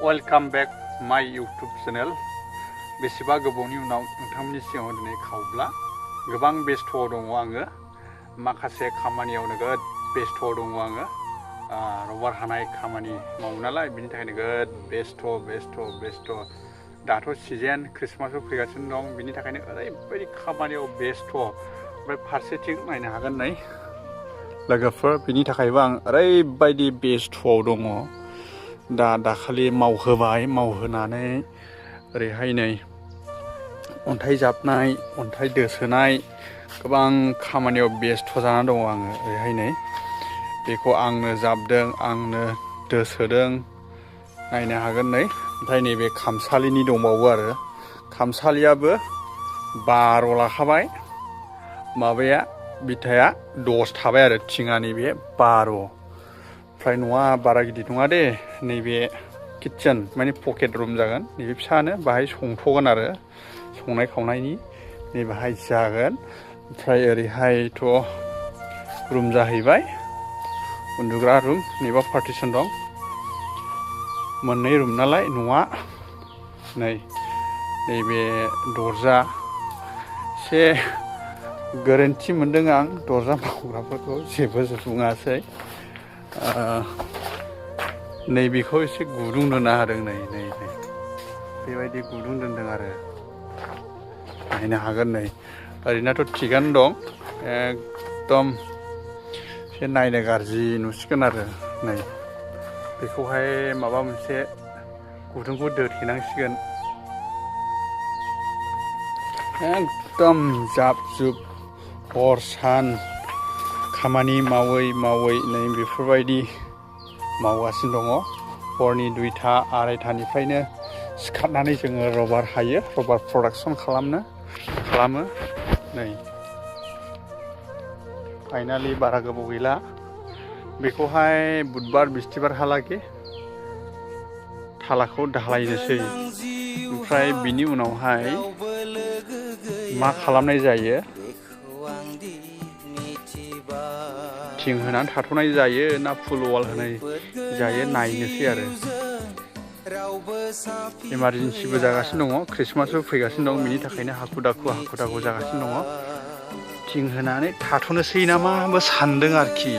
welcome back माय YouTube channel बेसेबा गोबावनि उनाव नोंथांमोननि सिगाङाव दिनै खावब्ला गोबां बेस्थ'आव दङ आङो माखासे खामानियाव नोगोद बेस्थ'आव दङ आङो रबार हानाय खामानि मावो नालाय बिनि थाखाय नोगोद बेस्थ' दाथ' सिजन क्रिसमासबो फैगासिनो दं बिनि थाखायनो ओरैबायदि खामानियाव बेस्थ' ओमफ्राय फारसेथिं नायनो हागोन नै लोगोफोर बिनि थाखायबो आं ओरैबायदि बेस्थ'आव दङ दाखालि मावहोबाय मावहोनानै ओरैहाय नै अन्थाइ जाबनाय अन्थाइ दोसोनाय गोबां खामानियाव बेस्थ' जाना दङ आङो ओरैहाय नै बेखौ आंनो जाबदों आंनो दोसोदों नायनो हागोन नै ओमफ्राय नैबे खामसालिनि दंबावो आरो खामसालियाबो 12 लाखाबाय माबाया बिथाया 10 थाबाय आरो थिङानि बे 12 ओमफ्राय न'आ बारा गिदिर नङा दे नैबे किटचेन माने पकेट रुम जागोन नैबे फिसानो बाहाय संथ'गोन आरो संनाय खावनायनि नैबाहाय जागोन ओमफ्राय ओरैहायथ' रुम जाहैबाय उन्दुग्रा रुम नैबा पार्टिसन दं मोननै रुम नालाय न'आ नैबे दरजा एसे गोरोन्थि मोनदों आं दरजा मावग्राफोरखौ जेबो बुङासै नैबेखौ एसे गुदुं दोनना होदों नै बेबायदि गुदुं दोनदों आरो नायनो हागोन नै ओरैनोथ' थिगानो दं एकदम एसे नायनो गाज्रि नुसिगोन आरो नै बेखौहाय माबा मोनसे गुदुंखौ दोथेनांसिगोन एकदम जाब जुब हर सान खामानि मावै नै बेफोरबायदि मावगासिनो दङ हरनि 2टा 2:30निफ्रायनो सिखारनानै जोङो रबार हायो रबार प्रडाक्सन खालामो नै फाइनालि बारा गोबाव गैला बेखौहाय बुधबार बिस्थिबारहालागै थालाखौ ढालायनोसै ओमफ्राय बिनि उनावहाय मा खालामनाय जायो थिं होनानै थाथ'नाय जायो ना फुल वाल होनाय जायो नायनोसै आरो इमारजेन्सिबो जागासिनो दङ क्रिसमासबो फैगासिनो दं बिनि थाखायनो हाखु दाखु जागासिनो दङ थिं होनानै थाथ'नोसै नामाबो सानदों आरोखि